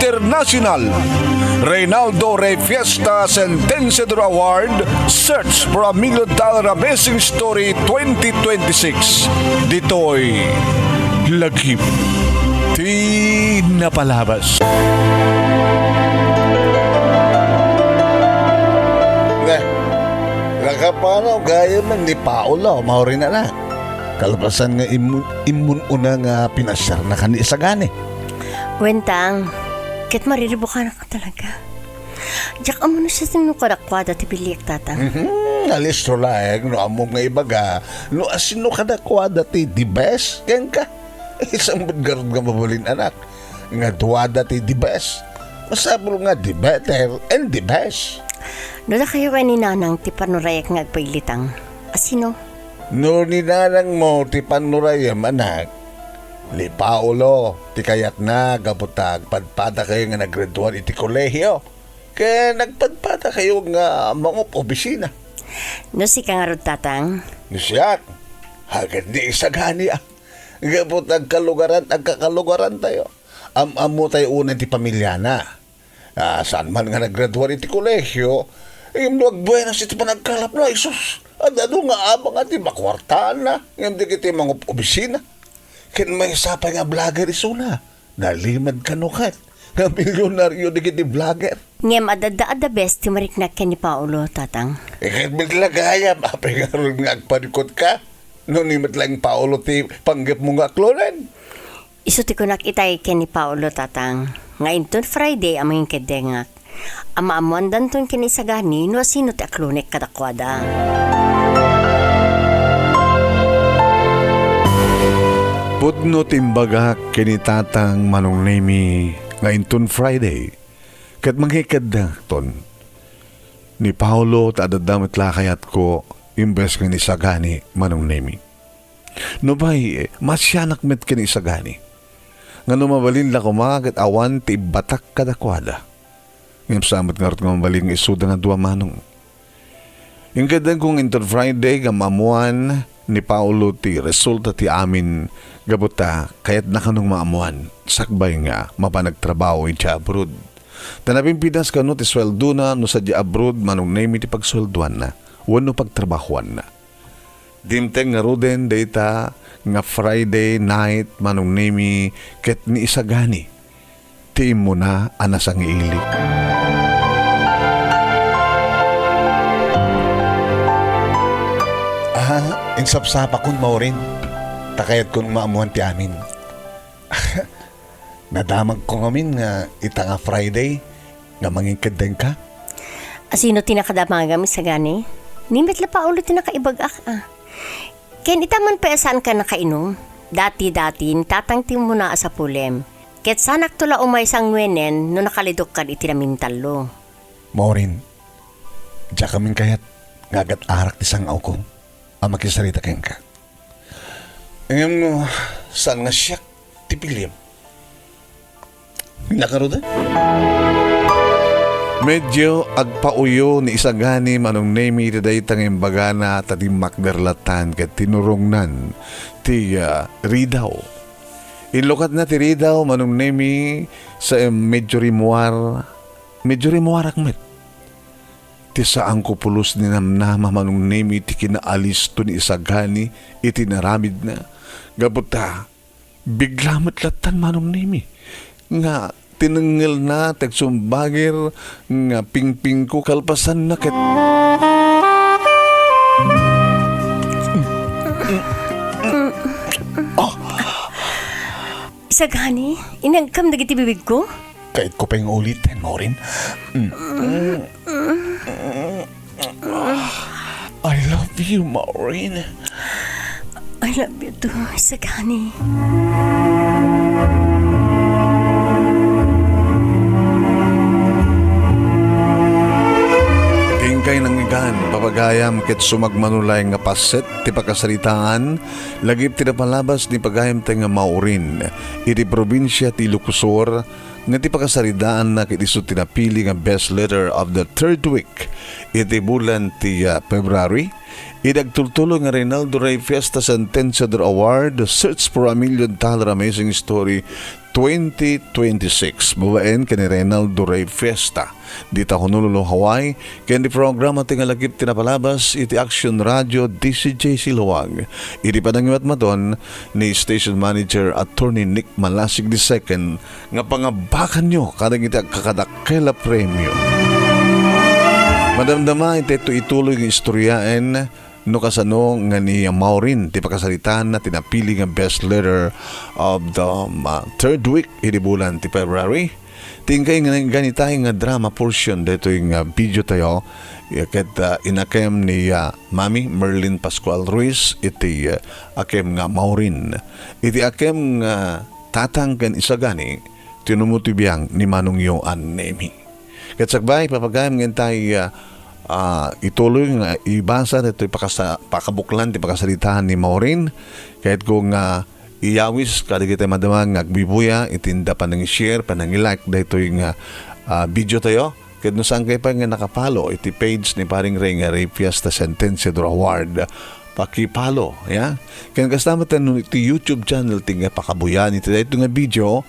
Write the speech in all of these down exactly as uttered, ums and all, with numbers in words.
International Reynaldo Rey Fiesta Sentenciador Award, Search for a Million Dollar Amazing Story twenty twenty-six. Ditoy Lagip ti Napalabas. Ne, nakapanaw gayam ni Paolo, Maureen, anak. Kalpasan nga immun-, immun-una nga pinasiarna kan ni Isagani. Wen, Tang, ket mariribukanak talaga. Diak ammo no sino kadakuada ti biliek, Tatang. Mhm, alisto laeng no ammom nga ibaga no asino kadakuada ti the best kenka. Isu met ngarud nga mabalin, anak, nga duada ti the best. Masapul nga the better and the best. No dakayo ken ni Nanang ti panurayak nga agpailitang, asino? No ni Nanangmo ti panurayam, anak, ni Paolo ti kayatna gapu ta agpadpadakayo nga naggraduar iti kolehio ken agpadpadakayo nga mangup-obisina. No sika ngarud, Tatang? No siak, aged ni Isagani, a. Gapu ta agkalugaran, agkakalugarantayo. Am-ammotayo unay ti pamiliana. Ah, saan man nga naggraduar iti kolehio, ngem no agbuenas iti panagkalapna, ay sus, ad-adu nga abangan ti makuartaanna, ngem dagiti mangup-obisina. Ken maysa pay nga vlogger isuna, nalimed kano ket, nga milyonaryo dagiti vlogger. Ngem ad-adda a the best ti mariknak ken ni Paolo, Tatang. Iket met la gayam, apay ngarud nga agparikutka? No ni met laeng Paolo ti panggepmo nga aklonen? Isu ti kunak itay ken ni Paolo, Tatang, nga inton Friday a manginkeddengak, a maammoandanton ken ni Isagani no asino ti aklonek kadakuada. Pudno ti imbagak ken ni Tatang Manong Nemi nga inton Friday, ket mangikeddengakton. Ni Paolo ta adda met la kayatko imbes nga ni Isagani, Manong Nemi. Nupay, masianak met ken ni Isagani. Nga no mabalin la koma ket awan ti ibbatak kadakuada. Ngem saan met ngarud nga mabalin nga isuda nga dua, Manong. Inkeddengko nga inton Friday nga maammoan ni Paolo ti resulta ti amin gapu ta kayatna kano nga maammoan sakbay nga mapan agtrabaho idiay abroad. Ta napimpinas kano ti sueldona no sadiay abroad, Manong Nemi, ti pagsueldoanna wenno pagtrabahoanna. Dimteng ngaruden dayta nga Friday night, Manong Nemi, ket ni Isagani ti immuna a nasangiili. Ah, insapsapakon, Maureen. Ta kayatkon nga maammoan ti amin. Nadamagko ngamin nga ita nga Friday nga manginkeddengka. Asino ti nakadamagam, Isagani? Ni met la Paolo ti nakaibag-ak, a. Ken ita man pay a saanka nakainom, dati-dati ni Tatang ti immuna a sapulem. Ket saanakto la umay sanguenen no nakalidokkan iti namintallo. Maureen, diak ngamin kayat nga agat-arak ti sang-awko a makisarita kenka. Ngem no saan nga siak ti piliem? Nakaruda? Medyo agpauyo ni Isagani, Manong Nemi, iti dayta nga imbagana ta dimmakder latan ket tinurongnan ti, ah, ridaw. Inlukatna ti ridaw, Manong Nemi, sa, em, medyo rimmuar, medyo rimmuarak met. Ti saanko pulos ni namnama, Manong Nemi, ti kinaalisto ni Isagani iti inaramidna. Gapu ta, bigla met latan, Manong Nemi, nga tinengngelna ti agsumbagir nga pingpingko kalpasanna ket Isagani, inagkam dagiti bibigko? Kayatko pay nga uliten, Maureen. Mm. I love you, Maureen. I love you too, Isagani. Inkay nangyigan, papagayam, ket sumagmamano laeng nga paset ti pakasaritaan, lagip ti napalabas ni pagayamtayo nga Maureen iti probinsia ti Ilocos Sur, nga ti pakasaridaanna ket isu ti napili nga best letter of the third week iti bulan ti, ah, February, iti agtultuloy nga Reynaldo Rey Fiesta Sentenciador Award, Search for a Million Dollar Amazing Story twenty twenty-six, babaen ken ni Reynaldo Rey Fiesta, dita Honolulu, Hawaii, ken ti programa ti Ngalagip ti Napalabas iti Action Radio D C J C Laoag. Iti panangiwatmaton ni Station Manager Attorney Nick Malasig the second, nga pangabakanyo kadagiti agkakadakkel a premio. Madamdama, intay ituloy nga istoryaen no kasano nga ni Maureen ti pakasaritaanna ti napili nga best letter of the, um, uh, third week idi bulan ti February. Ti inkay nga ganitay nga drama portion daytoy nga video tayo, ya ket, uh, inakem ni, uh, Mami Merlin Pascual Ruiz iti, uh, akem nga Maureen. Iti akem nga tatang ken isagani, tinumuto ti biang ni manongyo a Nemi. Ket sakbay, ipapagayam nga intay, ah, ah, ituloy nga ibasa ditoy pakasa-, pakabuklan ti pakasaritaan ni Maureen. Ket kung, ah, iyawis kadagiti madama nga agbubuya iti inda panangi-share, panangi-like daytoy nga, ah, video tayo. Ket no saan kayo pay nga naka-follow iti page ni Paring Ray nga Ray Fiesta Sentenciador Award, paki-follow, ya. Ken kasta met no iti YouTube channel ti nga pakabuyan iti daytoy nga video,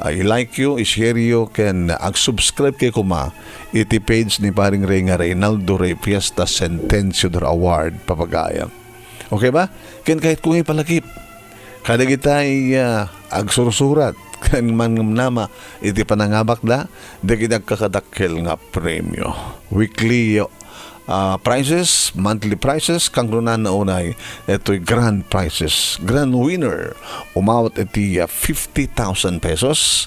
ah, i-like yo, i-share yo, ken ag-subscribe kayo koma iti page ni Paring Ray nga Reynaldo Ray Fiesta Sentenciador Award, papagayam. Okay ba? Ken kahit kung ipalagip, kadagitay, ah, agsursurat, ken mannamnama iti panangabakda, dagiti agkakadakkel nga premio. Weekly, ah, prizes, monthly prizes, kangrunan na unay, ito'y grand prizes. Grand winner, umawat iti, ah, fifty thousand pesos.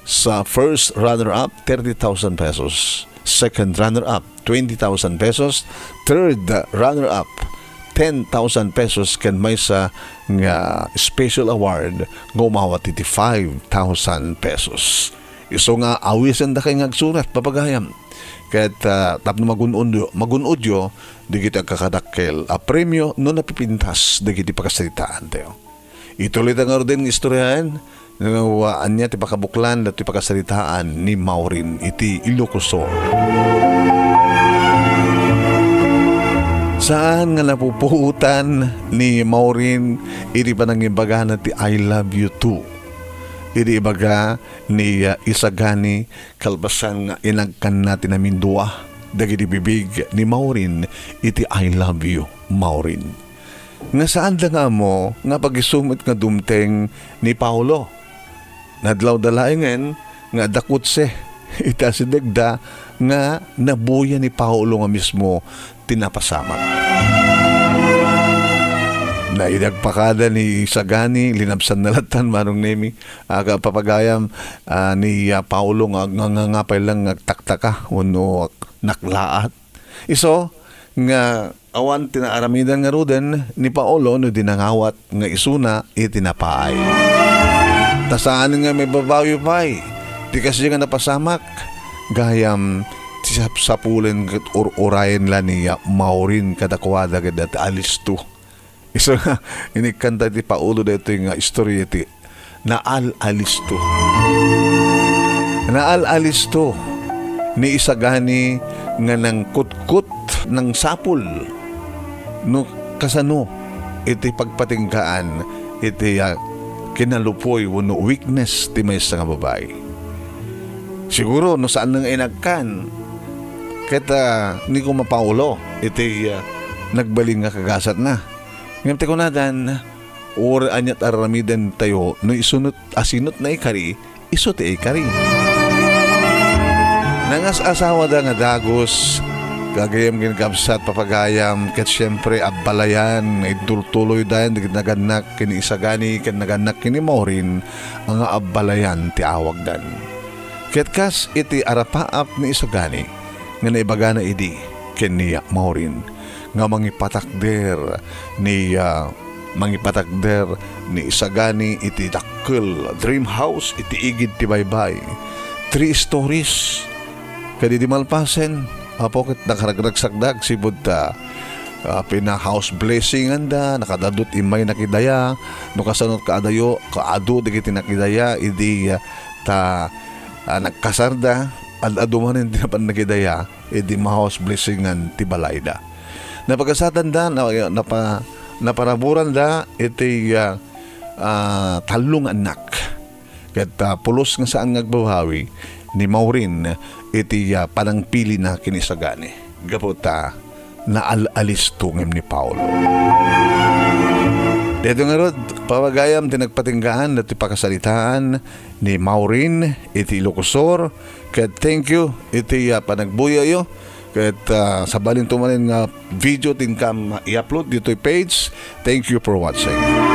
Sa first runner-up, thirty thousand pesos. Second runner-up, twenty thousand pesos. Third runner-up, ten thousand pesos. Ken maysa nga special award nga umawat iti five thousand pesos. Isu nga awisendakay nga agsurat, papagayam. Ket, ah, tapno magun-, magun-odyo, dagiti agkakadakkel a premio no napipintas dagiti pakasaritaantayo. Ituloy ta ngaruden nga istoryaen no ania ti pakabuklan datoy pakasaritaan ni Maureen iti Ilocos Sur. Saan nga napupuotan ni Maureen iti panangibagana ti "I love you too" idi ibaga ni, ah, Isagani kalpasan nga inagkanna ti namindua dagiti bibig ni Maureen iti "I love you, Maureen." Nga saanda nga ammo nga pag-isu met nga dumteng ni Paolo. Nadlawda laengen nga adda kotse iti asidegda nga nabuya ni Paolo nga mismo ti napasamak. Naidagpakada ni Isagani, linabsanna lattan, Manong Nemi. Aga, papagayam, ah, ni, ah, Paolo nga, nga, nga, nga pay lang nga agtaktaka wenno naklaat. Isu nga awan ti naaramidan ngaruden ni Paolo no di nangawat nga isuna iti napaay. Ta saan nga maibabawi pay ti kasdiay nga napasamak, gayam ti sapsapulen ket ur-urayen la ni Maureen kadakuada ket dati alisto. Isu nga, inikkanta ti Paolo daytoy nga istorya ti naal-alisto. Naal-alisto ni Isagani nga nangkutkot, nangsapul no kasano iti pagpatinggaan iti, ah, kinalupoy wenno weakness ti maysa nga babai. Siguro no saan nga inagkan ket, ah, ni kuma Paolo iti, ah, nagbalin nga kagasatna. Ngem ti kunadan, uray aniat aramiden tayo, no isunot, asinot naikari, isu ti ikari. Nangas-asawada nga dagus, gagayam ken kabsat, papagayam, ket siempre, abbalayan, naidultuloydan, dagiti nagannak ken ni Isagani, ken nagannak ken ni Maureen, nga abbalayan ti awagdan. Ket kas iti arapaap ni Isagani, nga naibagana idi ken ni Maureen, nga mangipatakder ni, ah, mangipatakder ni Isagani iti dakkel dream house iti igid ti baybay. Three stories. Ket idi malpasen, apo ket nakaragragsakda agsipud ta, ah, pina-house blessinganda, nakadadut immay nakidaya, no kasano kaadayo, kaadu dagiti nakidaya, idi, ah, ta, ah, nagkasarda, ad-adu manen ti napan nakidaya, idi ma-house blessingan ti balayda. Napagasatanda, na-, napa-, naparaburanda iti, ah, ah, tallo nga annak. Ket, ah, pulos nga saan nga agbabawi ni Maureen iti, ah, panangpilina ken isagani. Gapu ta naal-alisto ngem ni Paolo. Daytoy ngarud, pagayam ti nagpatinggaan daytoy pakasaritaan ni Maureen iti Ilocos Sur. Ket thank you iti, ah, panagbuyayo. Ket, ah, sabalin to manen nga video ti inkam i-upload ditoy page. Thank you for watching.